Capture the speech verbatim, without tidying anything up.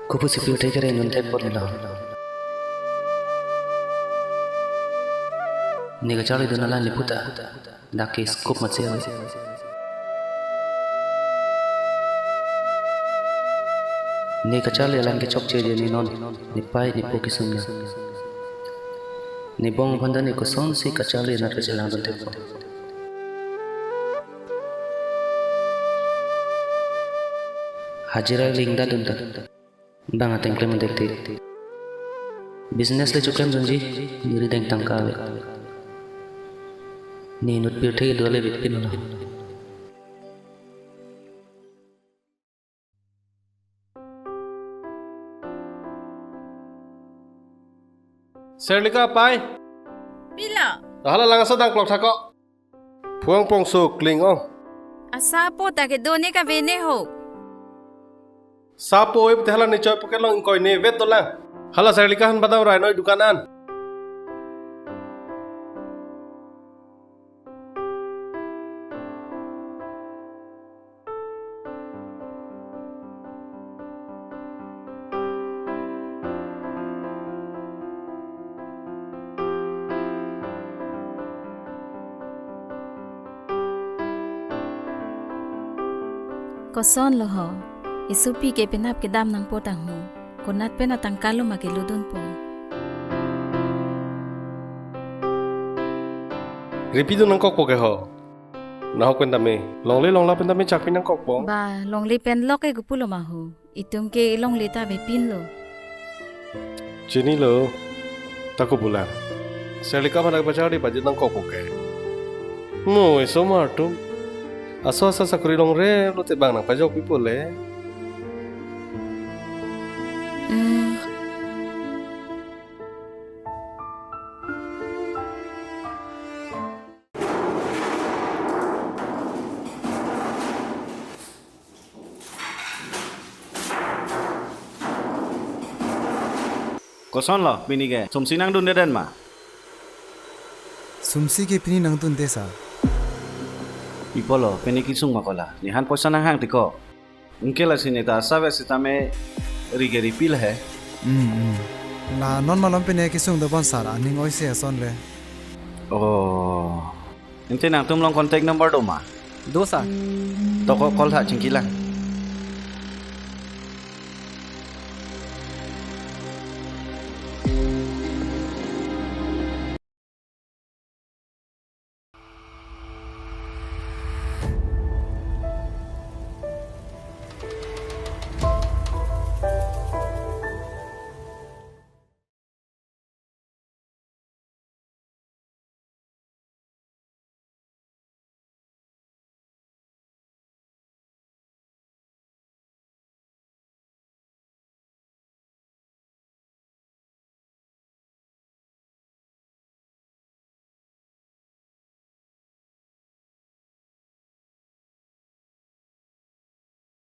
Kopusi pirthe kereng dunthek apot lo. Ne kacharlidun alam le puta, dak ke scope mati ave. Ne kacharli alam ke chokche je ne non, ne pai ne po kesung na. Ne bong aphan ta ne kosonsi kacharli anat kachelangdun thekpo. Hajira lingda dun ta. Bang ateng klem dek te. Business le choklem dunji, ne rideng tangka ave. Ne inut pirthe kedo le vekpin lo. Serlika, pai. Pilo? Hala lang asa dang klok thako. Phuang pongso kling ong. Asa po ta kedo, ne kave ne ho. Sapo oi pute hala ne choi pocket along ingkoi ne vet dolang. Hala Serlika aphan badam rai noi dukan an. Koson lo ho, esopi ke penap kedam nangpo tang ho, konat pen atangka lo ma keludunpo. Repi dun nangkokpo ke ho. Nahok pen tame, longle longla pen tame chakpi nangkokpo. Ba, longle pen lok ke kopulo ma ho. Itum ke longle ta avepin lo. Chinilo, ta kopulang. Serlika aphan pacharli pajut nangkokpo ke. Mo, osomar atum. Aso asa sakori longre lote bang nangpajokpipo le. Hmm. Koson lo, pini ke sumsi nangdunde den ma? Sumsi ke pini nangdunde sa. Pi apotlo, pini kesung ma kola. Nephan poisa nanghang tiko. Anke lasi ne ta asa ave sitame ri ke repi le he. Hmm, hmm. La non malom pini kesung dobom sar, aning oi se ason le. Oh. Ante nangtum along contact number do ma? Do sa. To ko call tha chingki lang.